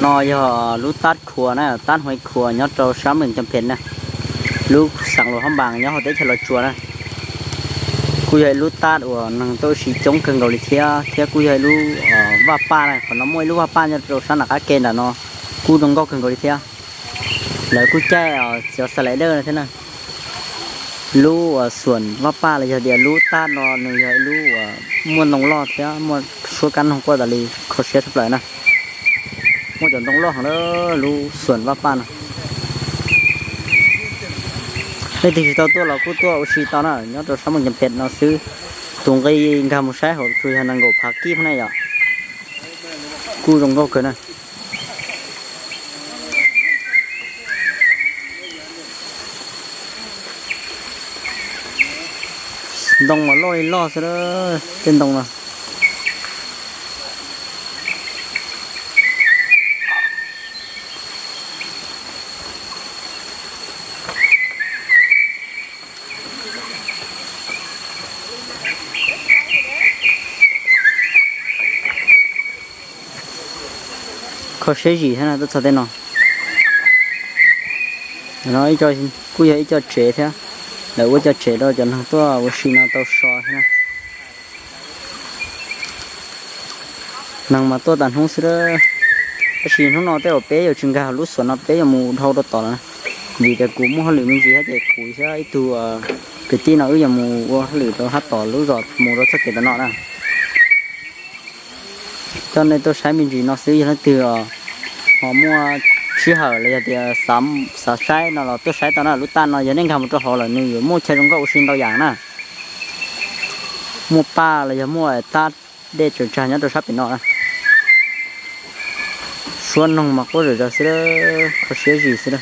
No yog lub tab khuas na, tab Huaib Khuas nyob rau sab Meem Cam Phem na, lub xeev Luas Phab Npaas nyob hauv teb chaws Los Tsuas na. Kuj yog ib lub tab uas neeg tuaj ua si coob kawg nkaus li thiab, thiab kuj yog ib lub vaj paj na. Qhov no muaj ib lub vaj paj nyob rau sab nram qab ke nram no, kuj zoo nkauj kawg nkaus li thiab. Lawv kuj caij cov xa lais dawj thiab na. Lub uas xuam vaj paj los yog tias lub tab no nws yog ib lub uas muaj ntoo loj thiab muaj suab kab noog quaj tas li, kho siab tshaj plaws na. Muaj cov ntoo loj heev lub xuam vaj paj no. Leej twg tsis tau tuaj los kuj tuaj ua si tau na, nyob rau sab Meem Cam Phem no xwb. Tus nqi nkag mus saib hauv tsuas yog nees nkaum phav kib na yom. Kuj zoo nkauj kawg na. Ntoo mas loj li loj xwb, tej ntoo no. Kho siab zim thiab na, tuaj txog tej no. No kuj yog ib co tsev thiab, lawv ua cov tsev rau cov neeg tuaj ua si no tau so thiab na. Neeg mas tuaj tas hnub xwb, tab sis hnub no tej zaum peb yuav tsis nkag lub xuam no, peb yuav mus dhau rau tod lawm na. Vim tias kuv muaj hauj lwm me ntsis thiab ces kuv thiab ib tug kwv tij no wb yuav mus ua hauj lwm rau sab tom lub zos mus rau txoj kev tom no na. Coj nej tuaj saib me ntsis no xwb, yog leej twg ho muaj sij hawm los yog tias xav saib no los tuaj saib tau na. Lub tab no yog nej nkag mus rau hauv lawm nws yuav muaj chaw zoo nkauj ua si ntau yam na. Muaj paj los yog muaj tab dej tsaws tsag nyob rau sab pem no na. Suab noog mas quaj zom zaws xwb, kho siab zim xwb.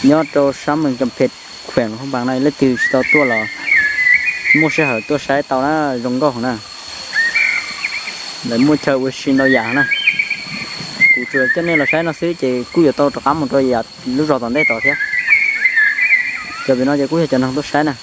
Nyob rau sab Meem Cam Phem, khueem Luas Phab Npaas no, leej twg tsis tau tuaj los muaj sij hawm tuaj saib tau na, zoo nkauj na. Lawv muaj chaw ua si ntau yam na. Kuv tsuas coj nej los saib no xwb ces kuj yuav tau rov qab mus rau lub zos tom ntej tod thiab. Cov pem no ces kuj yog cov neeg tuaj saib na.